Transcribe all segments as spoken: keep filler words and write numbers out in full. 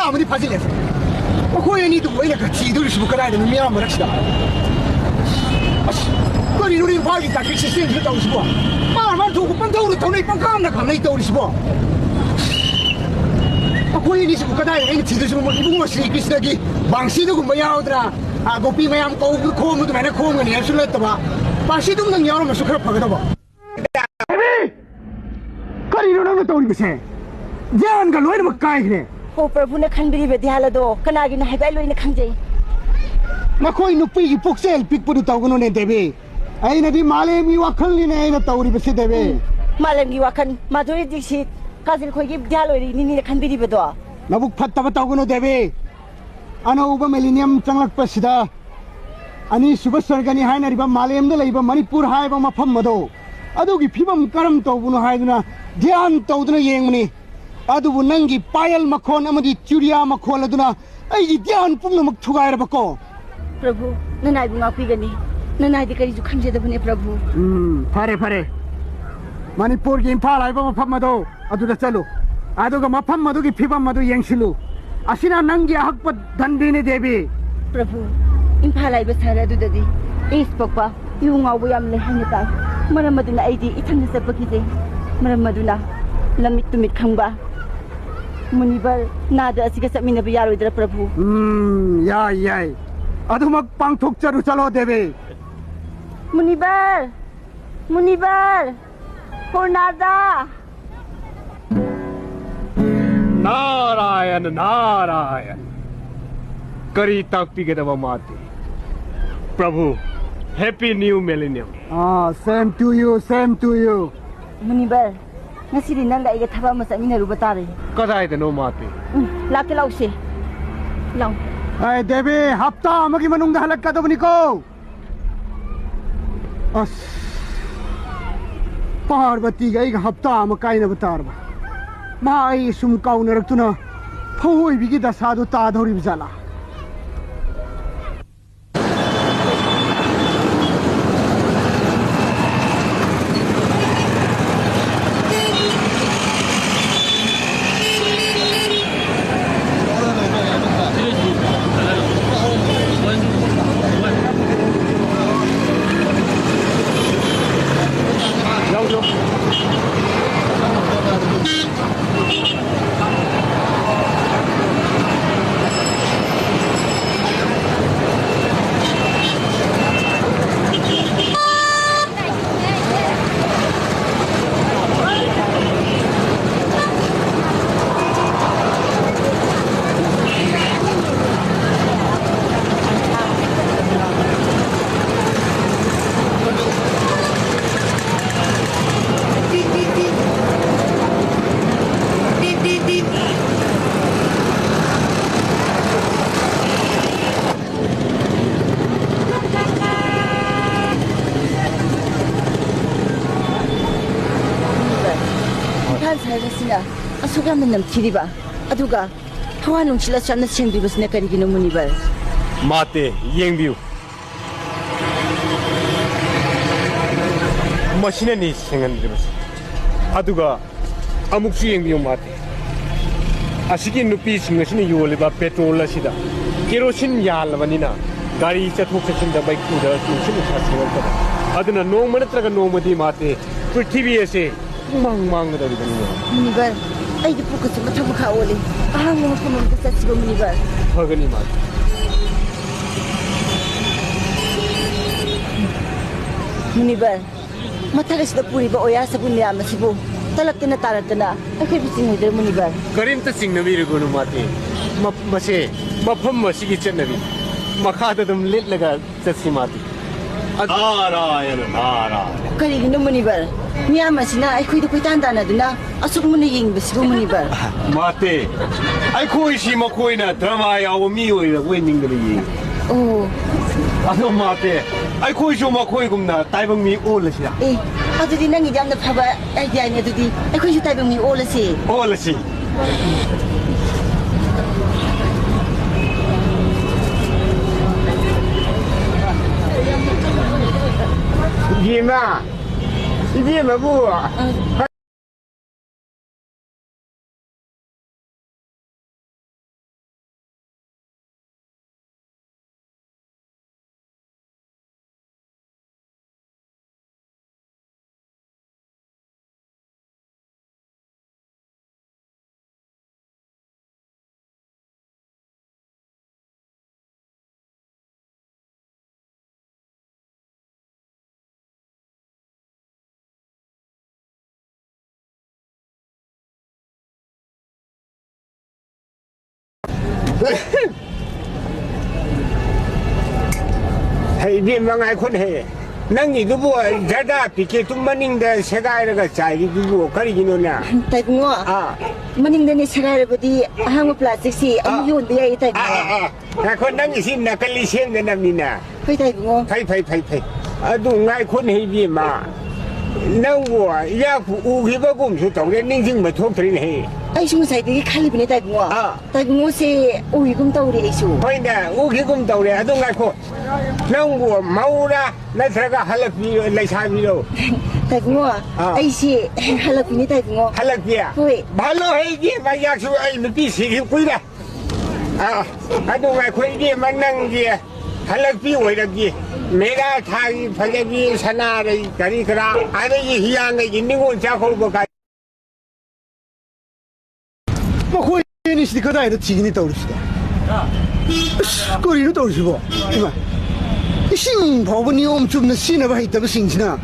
ꯑꯃꯗꯤ ꯐꯥꯖꯤꯜꯂꯦ꯫ ꯃꯈꯣꯏ ꯑꯅꯤꯗꯨꯕꯨ ꯑꯩꯅ ꯊꯤꯗꯣꯔꯤꯁꯤꯕꯨ ꯀꯗꯥꯏꯗꯅꯣ ꯃꯤꯌꯥꯝ ꯃꯔꯛꯁꯤꯗ? ꯑꯁ, ꯀꯔꯤꯅꯣꯅꯦ ꯏꯝꯐꯥꯜꯒꯤ traffic systemꯁꯤꯗ ꯇꯧꯔꯤꯁꯤꯕꯣ? ꯃꯥꯅ ꯃꯥꯅ ꯊꯣꯛꯄ ꯄꯪꯊꯧꯗ ꯊꯧꯅꯩ, ꯄꯪꯈꯥꯝꯗ ꯈꯥꯝꯅꯩ ꯇꯧꯔꯤꯁꯤꯕꯣ? ꯃꯈꯣꯏ ꯑꯅꯤꯁꯤꯕꯨ ꯀꯗꯥꯏꯗ ꯑꯩꯅ ꯊꯤꯗꯣꯏꯁꯤꯕꯣ? ꯏꯕꯨꯡꯉꯣ ꯁ꯭ꯔꯤ ꯀ꯭ꯔꯤꯁꯅꯒꯤ ꯕꯥꯡꯁꯤꯗꯒꯨꯝꯕ ꯌꯥꯎꯗ꯭ꯔꯥ? ꯑꯥ, ꯒꯣꯄꯤ ꯃꯌꯥꯝ ꯀꯧꯕ ꯈꯣꯝꯕ ꯑꯗꯨꯃꯥꯏꯅ ꯈꯣꯝꯒꯅꯤ ꯍꯥꯏꯕꯁꯨ ꯅꯠꯇꯕ, ꯕꯥꯡꯁꯤꯗꯨꯝꯗꯪ ꯌꯥꯎꯔꯝꯃꯁꯨ ꯈꯔ ꯐꯒꯗꯕ꯫ ꯀꯔꯤꯅꯣ ꯅꯪꯅ ꯇꯧꯔꯤꯕꯁꯦ? ꯙ꯭ꯌꯥꯟꯒ ꯂꯣꯏꯅꯃꯛ ꯀꯥꯏꯈ꯭ꯔꯦ꯫ ꯍꯣ ꯄ꯭ꯔꯚꯨꯅ ꯈꯟꯕꯤꯔꯤꯕ ꯙ꯭ꯌꯥꯟ ꯑꯗꯣ ꯀꯅꯥꯒꯤꯅꯣ ꯍꯥꯏꯕ ꯑꯩ ꯂꯣꯏꯅ ꯈꯪꯖꯩ꯫ ꯃꯈꯣꯏ ꯅꯨꯄꯤꯒꯤ ꯄꯨꯛꯆꯦꯜ ꯄꯤꯛꯄꯗꯨ ꯇꯧꯒꯅꯨꯅꯦ ꯗꯦꯕꯤ꯫ ꯑꯩꯅꯗꯤ ꯃꯥꯂꯦꯝꯒꯤ ꯋꯥꯈꯜꯅꯤꯅꯦ ꯑꯩꯅ ꯇꯧꯔꯤꯕꯁꯤ ꯗꯦꯕꯤ꯫ ꯎꯝ, ꯃꯥꯂꯦꯝꯒꯤ ꯋꯥꯈꯜ, ꯃꯥꯙꯨꯔꯤ ꯗꯤꯛꯁꯤꯠ, ꯀꯥꯖꯜ ꯈꯣꯏꯒꯤ ꯙ꯭ꯌꯥꯟ ꯑꯣꯏꯔꯤꯅꯤꯅꯦ ꯈꯟꯕꯤꯔꯤꯕꯗꯣ꯫ ꯅꯕꯨꯛ ꯐꯠꯇꯕ ꯇꯧꯒꯅꯨ ꯗꯦꯕꯤ꯫ ꯑꯅꯧꯕ millennium ꯆꯪꯂꯛꯄꯁꯤꯗ ꯑꯅꯤꯁꯨꯕ ꯁꯔꯒꯅꯤ ꯍꯥꯏꯅꯔꯤꯕ ꯃꯥꯂꯦꯝꯗ ꯂꯩꯕ ꯃꯅꯤꯄꯨꯔ ꯍꯥꯏꯕ ꯃꯐꯝ ꯑꯗꯣ ꯑꯗꯨꯒꯤ ꯐꯤꯕꯝ ꯀꯔꯝ ꯇꯧꯕꯅꯣ ꯍꯥꯏꯗꯨꯅ ꯙ꯭ꯌꯥꯟ ꯇꯧꯗꯨꯅ ꯌꯦꯡꯕꯅꯤ꯫ ꯑꯗꯨꯕꯨ ꯅꯪꯒꯤ ꯄꯥꯌꯜ ꯃꯈꯣꯟ ꯑꯃꯗꯤ ꯆꯨꯔꯤꯌꯥ ꯃꯈꯣꯜ ꯑꯗꯨꯅ ꯑꯩꯒꯤ ꯙ꯭ꯌꯥꯟ ꯄꯨꯝꯅꯃꯛ ꯊꯨꯒꯥꯏꯔꯕꯀꯣ꯫ ꯄ꯭ꯔꯚꯨ, ꯅꯅꯥꯏꯕꯨ ꯉꯥꯛꯄꯤꯒꯅꯤ꯫ ꯅꯅꯥꯏꯗꯤ ꯀꯔꯤꯁꯨ ꯈꯪꯖꯗꯕꯅꯦ ꯄ꯭ꯔꯚꯨ꯫ ꯎꯝ, ꯐꯔꯦ, ꯐꯔꯦ꯫ ꯃꯅꯤꯄꯨꯔꯒꯤ ꯏꯝꯐꯥꯜ ꯍꯥꯏꯕ ꯃꯐꯝ ꯑꯗꯣ ꯑꯗꯨꯗ ꯆꯠꯂꯨ꯫ ꯑꯗꯨꯒ ꯃꯐꯝ ꯑꯗꯨꯒꯤ ꯐꯤꯕꯝ ꯑꯗꯨ ꯌꯦꯡꯁꯤꯜꯂꯨ꯫ ꯑꯁꯤꯅ ꯅꯪꯒꯤ ꯑꯍꯛꯄ ꯗꯟꯗꯤꯅꯤ ꯗꯦꯕꯤ꯫ ꯄ꯭ꯔꯚꯨ, ꯏꯝꯐꯥꯜ ꯍꯥꯏꯕ ꯁꯍꯔ ꯑꯗꯨꯗꯗꯤ ꯏꯁ ꯄꯛꯄ, ꯏꯍꯨ ꯉꯥꯎꯕ ꯌꯥꯝ ꯂꯩ ꯍꯥꯏꯅ ꯇꯥꯏ꯫ ꯃꯔꯝ ꯑꯗꯨꯅ ꯑꯩꯗꯤ ꯏꯊꯟꯗ ꯆꯠꯄ ꯀꯤꯖꯩ꯫ ꯃꯔꯝ ꯑꯗꯨꯅ ꯂꯝꯃꯤꯠ ꯇꯨꯃꯤꯠ ꯈꯪꯕ ꯃꯨꯅꯤꯕꯔ ꯅꯥꯗ ꯑꯁꯤꯒ ꯆꯠꯃꯤꯟꯅꯕ ꯌꯥꯔꯣꯏꯗ꯭ꯔꯥ ꯄ꯭ꯔꯚꯨ? ꯎꯝ, ꯌꯥꯏ, ꯌꯥꯏ꯫ ꯑꯗꯨꯃꯛ ꯄꯥꯡꯊꯣꯛꯆꯔꯨ ꯆꯠꯂꯣ ꯗꯦꯕꯤ꯫ ꯃꯨꯅꯤꯕꯔ! ꯃꯨꯅꯤꯕꯔ! ꯍꯣꯔꯅꯥꯗ! ꯅꯥꯔꯥꯌꯟ, ꯅꯥꯔꯥꯌꯟ꯫ ꯀꯔꯤ ꯇꯥꯛꯄꯤꯒꯗꯕ ꯃꯥꯇꯤ? ꯄ꯭ꯔꯚꯨ, Happy New Millennium꯫ Ah, same to you, same to you꯫ ꯃꯨꯅꯤꯕꯔ, ꯉꯁꯤꯗꯤ ꯅꯪꯒ ꯑꯩꯒ ꯊꯕꯛ ꯑꯃ ꯆꯠꯃꯤꯟꯅꯔꯨꯕ ꯇꯥꯔꯦ꯫ ꯀꯗꯥꯏꯗꯅꯣ ꯃꯥꯇꯤ? ꯎꯝ, ꯂꯥꯛꯀꯦ, ꯂꯥꯛꯁꯦ꯫ ꯂꯥꯛꯑꯣ꯫ ꯑꯦ, ꯗꯦꯕꯤ, ꯍꯞꯇꯥ ꯑꯃꯒꯤ ꯃꯅꯨꯡꯗ ꯍꯜꯂꯛꯀꯗꯕꯅꯤꯀꯣ꯫ ꯑꯁ, ꯄꯥꯔꯕꯇꯤꯒ ꯑꯩꯒ ꯍꯞꯇꯥ ꯑꯃ ꯀꯥꯏꯅꯕ ꯇꯥꯔꯕ꯫ ꯃꯥ ꯑꯩ ꯁꯨꯝ ꯀꯥꯎꯅꯔꯛꯇꯨꯅ ꯐꯧ ꯑꯣꯏꯕꯤꯒꯤ ꯗꯁꯥꯗꯨ ꯇꯥꯗꯧꯔꯤꯕ ꯖꯥꯠꯂꯥ? ꯏꯝꯐꯥꯜ ꯁꯍꯔ ꯑꯁꯤꯅ ꯑꯁꯨꯛ ꯌꯥꯝꯅ ꯅꯝꯊꯤꯔꯤꯕ, ꯑꯗꯨꯒ ꯍꯋꯥ ꯅꯨꯡꯁꯤꯠ ꯑꯁꯨꯛ ꯌꯥꯝꯅ ꯁꯦꯡꯗ꯭ꯔꯤꯕꯁꯤꯅ ꯀꯔꯤꯒꯤꯅꯣ, ꯃꯨꯅꯤꯕꯔ? ꯃꯥꯇꯦ, ꯌꯦꯡꯕꯤꯌꯨ꯫ ꯃꯁꯤꯅꯅꯤ ꯁꯦꯡꯍꯟꯗ꯭ꯔꯤꯕꯁꯤ꯫ ꯑꯗꯨꯒ ꯑꯃꯨꯛꯁꯨ ꯌꯦꯡꯕꯤꯌꯨ, ꯃꯥꯇꯦ꯫ ꯑꯁꯤꯒꯤ ꯅꯨꯄꯤꯁꯤꯡ ꯑꯁꯤꯅ ꯌꯣꯜꯂꯤꯕ ꯄꯦꯇ꯭ꯔꯣꯜ ꯑꯁꯤꯗ ꯀꯦꯔꯣꯁꯤꯟ ꯌꯥꯜꯂꯕꯅꯤꯅ ꯒꯥꯔꯤ ꯆꯠꯊꯣꯛ ꯆꯠꯁꯤꯟꯗ ꯃꯩꯈꯨꯗ ꯅꯨꯡꯁꯤꯠ ꯅꯨꯡꯁꯥ ꯁꯦꯡꯉꯛꯇꯕ꯫ ꯑꯗꯨꯅ ꯅꯣꯡꯃ ꯅꯠꯇ꯭ꯔꯒ ꯅꯣꯡꯃꯗꯤ, ꯃꯥꯇꯦ, ꯄ꯭ꯔꯤꯊꯤꯕꯤ ꯑꯁꯦ ꯄꯨꯡꯃꯥꯡ ꯃꯥꯡꯒꯗꯧꯔꯤꯕꯅꯤꯅꯦ꯫ ꯃꯨꯅꯤꯕꯔ, ꯑꯩꯒꯤ ꯄꯨꯛ ꯑꯁꯤ ꯃꯊꯛ ꯃꯈꯥ ꯑꯣꯜꯂꯤ꯫ ꯑꯍꯥꯡꯕ ꯃꯐꯝ ꯑꯃꯗ ꯆꯠꯁꯤꯕ, ꯃꯨꯅꯤꯕꯔ꯫ ꯐꯒꯅꯤ, ꯃꯥꯇꯦ꯫ ꯃꯨꯅꯤꯕꯔ, ꯃꯊꯛ ꯑꯁꯤꯗ ꯄꯨꯔꯤꯕ ꯑꯣꯌꯥ ꯁꯥꯕꯨꯟ ꯃꯌꯥꯝ ꯑꯁꯤꯕꯨ ꯇꯂꯛꯇꯅ ꯇꯥꯔꯛꯇꯅ ꯑꯩꯈꯣꯏꯕꯨ ꯆꯤꯡꯉꯣꯏꯗ꯭ꯔꯥ, ꯃꯨꯅꯤꯕꯔ? ꯀꯔꯤꯝꯇ ꯆꯤꯡꯅꯕꯤꯔꯨꯒꯅꯨ, ꯃꯥꯇꯦ꯫ ꯃ-, ꯃꯁꯦ ꯃꯐꯝ ꯑꯁꯤꯒꯤ ꯆꯠꯅꯕꯤ꯫ ꯃꯈꯥꯗ ꯑꯗꯨꯝ ꯂꯤꯠꯂꯒ ꯆꯠꯁꯤ, ꯃꯥꯇꯦ꯫ ꯑꯗ- ꯅꯥꯔꯥꯌꯅ, ꯅꯥꯔꯥꯌꯅ꯫ ꯀꯔꯤꯒꯤꯅꯣ, ꯃꯨꯅꯤꯕꯔ? ꯃꯤꯌꯥꯝ ꯑꯁꯤꯅ ꯑꯩꯈꯣꯏꯗ ꯀꯣꯏꯇꯥꯟ ꯇꯥꯟꯅꯗꯨꯅ ꯑꯁꯨꯛ ꯃꯨꯟꯅ ꯌꯦꯡꯕꯁꯤꯕꯨ, ꯃꯨꯅꯤꯕꯔ? ꯃꯥꯇꯦ, ꯑꯩꯈꯣꯏꯁꯤ ꯃꯈꯣꯏꯅ ꯗ꯭ꯔꯃꯥ ꯌꯥꯎꯕ ꯃꯤ ꯑꯣꯏꯔꯕꯣꯏ ꯅꯤꯡꯗꯅ ꯌꯦꯡꯉꯤ꯫ ꯑꯣ꯫ ꯑꯗꯣ, ꯃꯥꯇꯦ, ꯑꯩꯈꯣꯏꯁꯨ ꯃꯈꯣꯏꯒꯨꯝꯅ ꯇꯥꯏꯕꯪ ꯃꯤ ꯑꯣꯜꯂꯁꯤꯔꯥ? ꯑꯦ, ꯑꯗꯨꯗꯤ ꯅꯪꯒꯤꯗꯤ ꯌꯥꯝꯅ ꯐꯕ ꯑꯥꯏꯗꯤꯌꯥꯅꯤ꯫ ꯑꯗꯨꯗꯤ ꯑꯩꯈꯣꯏꯁꯨ ꯇꯥꯏꯕꯪ ꯃꯤ ꯑꯣꯜꯂꯁꯤ꯫ ꯑꯣꯜꯂꯁꯤ꯫ ꯏꯕꯦꯝꯃ, ꯏꯕꯦꯝꯃꯕꯨ꯫ ꯑ꯫ ꯍꯩ, ꯏꯕꯦꯝꯃ, ꯉꯥꯏꯈꯣꯅꯦꯍꯦ꯫ ꯅꯪꯒꯤꯗꯨꯕꯨ ꯖꯔꯗꯥ ꯄꯤꯀꯦꯠꯇꯨ ꯃꯅꯤꯡꯗ ꯁꯦꯒꯥꯏꯔꯒ ꯆꯥꯏꯔꯤꯗꯨꯕꯨ ꯀꯔꯤꯒꯤꯅꯣꯅꯦ? ꯇꯥꯏꯕꯨꯡꯉꯣ, ꯑꯥ꯫ ꯃꯅꯤꯡꯗꯅꯦ ꯁꯦꯒꯥꯏꯔꯕꯗꯤ ꯑꯍꯥꯡꯕ ꯄ꯭ꯂꯥꯁꯇꯤꯛꯁꯤ ꯑꯗꯨꯝ ꯑꯥ꯫ ꯌꯣꯟꯕ ꯌꯥꯏꯌꯦ, ꯇꯥꯏꯕꯨꯡꯉꯣ꯫ ꯑꯥ, ꯑꯥ, ꯑꯥ꯫ ꯉꯥꯏꯈꯣ, ꯅꯪꯒꯤꯁꯤ ꯅꯀꯂꯤ ꯁꯦꯝꯗꯅꯕꯅꯤꯅꯦ꯫ ꯍꯣꯏ, ꯇꯥꯏꯕꯨꯡꯉꯣ꯫ ꯐꯩ, ꯐꯩ, ꯐꯩ, ꯐꯩ꯫ ꯑꯗꯨ ꯉꯥꯏꯈꯣꯅꯦ, ꯏꯕꯦꯝꯃ꯫ ꯅꯪꯕꯨ ꯏꯌꯥ ꯎꯈꯤꯕꯒꯨꯝꯁꯨ ꯇꯧꯔꯦ, ꯅꯤꯡꯁꯤꯡꯕ ꯊꯣꯛꯇ꯭ꯔꯤꯅꯦꯍꯦ꯫ ꯑꯩꯁꯨ ꯉꯁꯥꯏꯗꯒꯤ ꯈꯜꯂꯤꯕꯅꯦ, ꯇꯥꯏꯕꯨꯡꯉꯣ꯫ ꯑꯥ꯫ ꯇꯥꯏꯕꯨꯡꯉꯣꯁꯦ ꯎꯈꯤꯒꯨꯝ ꯇꯧꯔꯦ ꯑꯩꯁꯨ꯫ ꯍꯣꯏꯅꯦ, ꯎꯈꯤꯒꯨꯝ ꯇꯧꯔꯦ꯫ ꯑꯗꯨ ꯉꯥꯏꯈꯣ꯫ ꯅꯪꯕꯨ ꯃꯧꯔꯥ ꯅꯠꯇ꯭ꯔꯒ ꯍꯜꯂꯛꯄꯤ ꯂꯩꯁꯥꯕꯤꯔꯣ? ꯇꯥꯏꯕꯨꯡꯉꯣ, ꯑꯥ꯫ ꯑꯩꯁꯦ ꯍꯜꯂꯛꯄꯤꯅꯦ, ꯇꯥꯏꯕꯨꯡꯉꯣ꯫ ꯍꯜꯂꯛꯄꯤ? ꯍꯣꯏ꯫ ꯚꯥꯂꯣ ꯍꯩꯒꯤ ꯃꯌꯥꯛꯁꯨ ꯑꯩ ꯅꯨꯄꯤ ꯁꯤꯈꯤ ꯀꯨꯏꯔꯦ꯫ ꯑꯥ, ꯑꯗꯨ ꯉꯥꯏꯈꯣ, ꯏꯕꯦꯝꯃ, ꯅꯪꯒꯤ ꯍꯜꯂꯛꯄꯤ ꯑꯣꯏꯔꯒꯤ ꯃꯦꯔꯥ ꯊꯥꯒꯤ ꯐꯖꯕꯤ ꯁꯅꯥꯔꯩ ꯀꯔꯤ ꯀꯔꯥ, ꯑꯗꯒꯤ ꯍꯤꯌꯥꯡꯒꯩꯒꯤ ꯅꯤꯉꯣꯜ ꯆꯥꯛꯀꯧꯕ ꯀꯥꯏ-, ꯃꯈꯣꯏ ꯑꯅꯤꯁꯤꯗꯤ ꯀꯗꯥꯏꯗ ꯊꯤꯒꯅꯤ ꯇꯧꯔꯤꯁꯤꯗꯤ? ꯑꯁ, ꯀꯔꯤꯅꯣ ꯇꯧꯔꯤꯁꯤꯕꯣ? ꯏꯃꯥ, ꯏꯁꯤꯡ ꯐꯥꯎꯕ ꯅꯤꯌꯣꯝ ꯆꯨꯝꯅ ꯁꯤꯖꯤꯟꯅꯕ ꯍꯩꯇꯕꯁꯤꯡꯁꯤꯅ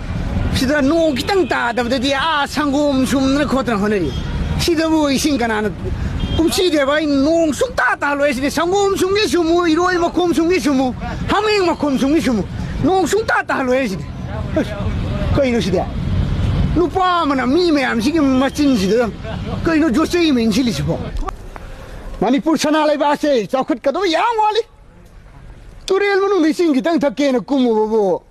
ꯁꯤꯗ ꯅꯣꯡ ꯈꯤꯇꯪ ꯇꯥꯗꯕꯗꯗꯤ ꯑꯥ ꯁꯪꯒꯣꯝ ꯁꯨꯝꯗꯅ ꯈꯣꯠꯇꯅ ꯍꯣꯠꯅꯔꯤ꯫ ꯁꯤꯗꯕꯨ ꯏꯁꯤꯡ ꯀꯅꯥꯅ? ꯀꯨꯝꯁꯤꯗꯦꯕ ꯑꯩ ꯅꯣꯡ ꯁꯨꯡꯇꯥ ꯇꯥꯍꯜꯂꯣꯏ ꯍꯥꯏꯁꯤꯅꯤ꯫ ꯁꯪꯒꯣꯝ ꯁꯨꯝꯒꯤ ꯁꯨꯝꯃꯨ, ꯏꯔꯣꯏ ꯃꯈꯣꯝ ꯁꯨꯝꯒꯤ ꯁꯨꯝꯃꯨ, ꯍꯥꯃꯦꯡ ꯃꯈꯣꯝ ꯁꯨꯝꯒꯤ ꯁꯨꯝꯃꯨ, ꯅꯣꯡ ꯁꯨꯡꯇꯥ ꯇꯥꯍꯜꯂꯣꯏ ꯍꯥꯏꯁꯤꯅꯤ꯫ ꯑꯁ, ꯀꯩꯅꯣ ꯁꯤꯗꯤ? ꯅꯨꯄꯥ ꯑꯃꯅ ꯃꯤ ꯃꯌꯥꯝꯁꯤꯒꯤ ꯃꯆꯤꯟꯁꯤꯗ ꯀꯩꯅꯣ ꯖꯣꯆꯩ ꯑꯃ ꯏꯟꯁꯤꯜꯂꯤꯁꯤꯕꯣ? ꯃꯅꯤꯄꯨꯔ ꯁꯅꯥ ꯂꯩꯕꯥꯛꯁꯦ ꯆꯥꯎꯈꯠꯀꯗꯕ ꯌꯥꯝ ꯋꯥꯠꯂꯤ꯫ ꯇꯨꯔꯦꯜ ꯃꯅꯨꯡꯗ ꯏꯁꯤꯡ ꯈꯤꯇꯪ ꯊꯛꯀꯦꯅ ꯀꯨꯝꯃꯨꯕꯕꯨ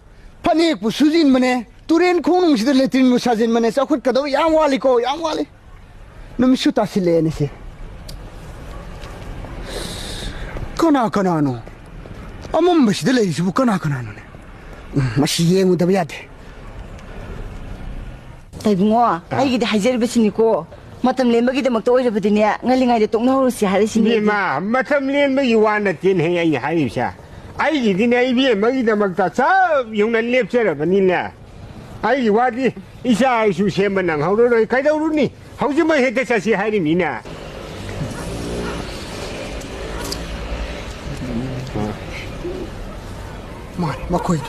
ꯐꯅꯦꯛꯄꯨ ꯁꯨꯖꯤꯟꯕꯅꯦ, ꯇꯨꯔꯦꯟ ꯈꯣꯡꯅꯨꯡꯁꯤꯗ ꯂꯦꯇ꯭ꯔꯤꯟꯕꯨ ꯁꯥꯖꯤꯟꯕꯅꯦ, ꯆꯥꯎꯈꯠꯀꯗꯕ ꯌꯥꯝ ꯋꯥꯠꯂꯤꯀꯣ, ꯌꯥꯝ ꯋꯥꯠꯂꯤ꯫ ꯅꯨꯃꯤꯠꯁꯨ ꯇꯥꯁꯤꯜꯂꯛꯑꯦꯅꯦ ꯁꯦ꯫ ꯀꯅꯥ ꯀꯅꯥꯅꯣ? ꯑꯃꯝꯕꯁꯤꯗ ꯂꯩꯔꯤꯁꯤꯕꯨ ꯀꯅꯥ ꯀꯅꯥꯅꯣꯅꯦ? ꯎꯝ, ꯃꯁꯤ ꯌꯦꯡꯉꯨꯗꯕ ꯌꯥꯗꯦ꯫ ꯇꯥꯏꯕꯨꯡꯉꯣ, ꯑꯥ꯫ ꯑꯩꯒꯤꯗꯤ ꯍꯥꯏꯖꯔꯤꯕꯁꯤꯅꯤꯀꯣ, ꯃꯇꯝ ꯂꯦꯟꯕꯒꯤꯗꯃꯛꯇ ꯑꯣꯏꯔꯕꯗꯤꯅꯦ, ꯉꯜꯂꯤꯉꯩꯗ ꯇꯣꯛꯅꯍꯧꯔꯁꯤ ꯍꯥꯏꯔꯤꯁꯤꯅꯦ ꯑꯩꯗꯤ꯫ ꯏꯕꯦꯝꯃ, ꯃꯇꯝ ꯂꯦꯟꯕꯒꯤ ꯋꯥ ꯅꯠꯇꯦꯅꯦꯍꯦ ꯑꯩꯅ ꯍꯥꯏꯔꯤꯁꯦ꯫ ꯑꯩꯒꯤꯗꯤꯅꯦ, ꯏꯕꯦꯝꯃꯒꯤꯗꯃꯛꯇ ꯆꯞ ꯌꯨꯡꯅ ꯂꯦꯞꯆꯔꯕꯅꯤꯅꯦ꯫ ꯑꯩꯒꯤ ꯋꯥꯗꯤ ꯏꯆꯥ ꯏꯁꯨ ꯁꯦꯝꯕ ꯅꯪꯍꯧꯔꯔꯣꯏ꯫ ꯀꯩꯗꯧꯔꯨꯅꯤ? ꯍꯧꯖꯤꯛꯃꯛ ꯍꯦꯛꯇ ꯆꯠꯁꯤ ꯍꯥꯏꯔꯤꯃꯤꯅꯦ꯫ ꯃꯥꯅꯤ, ꯃꯈꯣꯏꯅꯤ꯫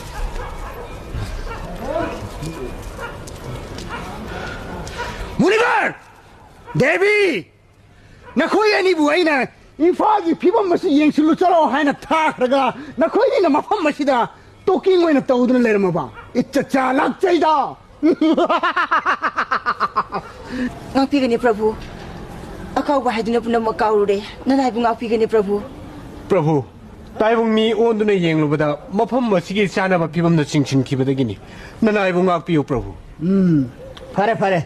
ꯃꯨꯅꯤꯕꯔ! ꯗꯦꯕꯤ! ꯅꯈꯣꯏ ꯑꯅꯤꯕꯨ ꯑꯩꯅ ꯏꯝꯐꯥꯜꯒꯤ ꯐꯤꯕꯝ ꯑꯁꯤ ꯌꯦꯡꯁꯤꯜꯂꯨ ꯆꯠꯂꯣ ꯍꯥꯏꯅ ꯊꯥꯈ꯭ꯔꯒ ꯅꯈꯣꯏꯅꯤꯅ ꯃꯐꯝ ꯑꯁꯤꯗ ꯇꯣꯀꯤꯡ ꯑꯣꯏꯅ ꯇꯧꯗꯨꯅ ꯂꯩꯔꯝꯃꯕ? ꯏꯠ ꯆꯠꯆꯥ ꯂꯥꯛꯆꯩꯗ꯫ ꯉꯥꯛꯄꯤꯒꯅꯤ ꯄ꯭ꯔꯚꯨ꯫ ꯑꯀꯥꯎꯕ ꯍꯥꯏꯗꯨꯅ ꯄꯨꯝꯅꯃꯛ ꯀꯥꯎꯔꯨꯔꯦ꯫ ꯅꯅꯥꯏꯕꯨ ꯉꯥꯛꯄꯤꯒꯅꯤ ꯄ꯭ꯔꯚꯨ꯫ ꯄ꯭ꯔꯚꯨ, ꯇꯥꯏꯕꯪ ꯃꯤ ꯑꯣꯟꯗꯨꯅ ꯌꯦꯡꯂꯨꯕꯗ ꯃꯐꯝ ꯑꯁꯤꯒꯤ ꯆꯥꯅꯕ ꯐꯤꯕꯝꯗ ꯆꯤꯡꯁꯤꯟꯈꯤꯕꯗꯒꯤꯅꯤ꯫ ꯅꯅꯥꯏꯕꯨ ꯉꯥꯛꯄꯤꯌꯨ ꯄ꯭ꯔꯚꯨ꯫ ꯎꯝ, ꯐꯔꯦ ꯐꯔꯦ꯫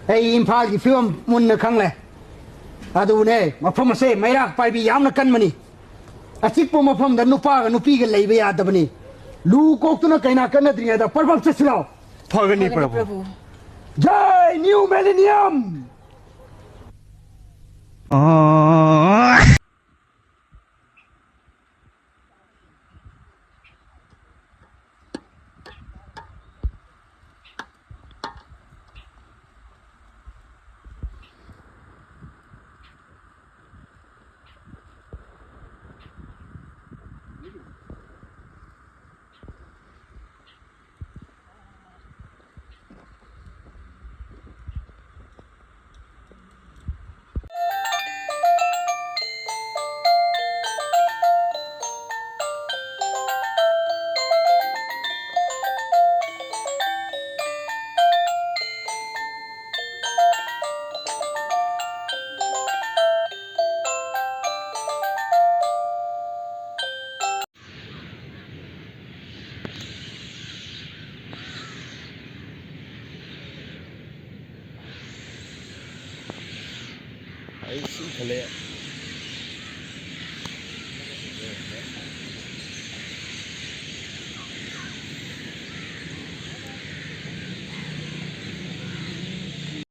ꯑꯩ ꯏꯝꯐꯥꯜꯒꯤ ꯐꯤꯕꯝ ꯃꯨꯟꯅ ꯈꯪꯂꯦ꯫ ꯑꯗꯨꯕꯨꯅꯦ, ꯃꯐꯝ ꯑꯁꯦ ꯃꯩꯔꯥꯛ ꯄꯥꯏꯕꯤ ꯌꯥꯝꯅ ꯀꯟꯕꯅꯤ꯫ ꯑꯆꯤꯛꯄ ꯃꯐꯝꯗ ꯅꯨꯄꯥꯒ ꯅꯨꯄꯤꯒ ꯂꯩꯕ ꯌꯥꯗꯕꯅꯤ꯫ ꯂꯨ ꯀꯣꯛꯇꯨꯅ ꯀꯩꯅꯥ ꯀꯟꯅꯗ꯭ꯔꯤꯉꯩꯗ ꯄꯔꯕꯝ ꯆꯠꯁꯤ ꯂꯥꯎ꯫ ꯐꯒꯅꯤ ꯄ꯭ꯔꯚꯨ꯫ ꯖꯥꯏ ꯅ꯭ꯌꯨ ꯃꯤꯂꯦꯅꯤꯌꯝ! ꯑꯩ ꯁꯤ ꯈꯜꯂꯦ꯫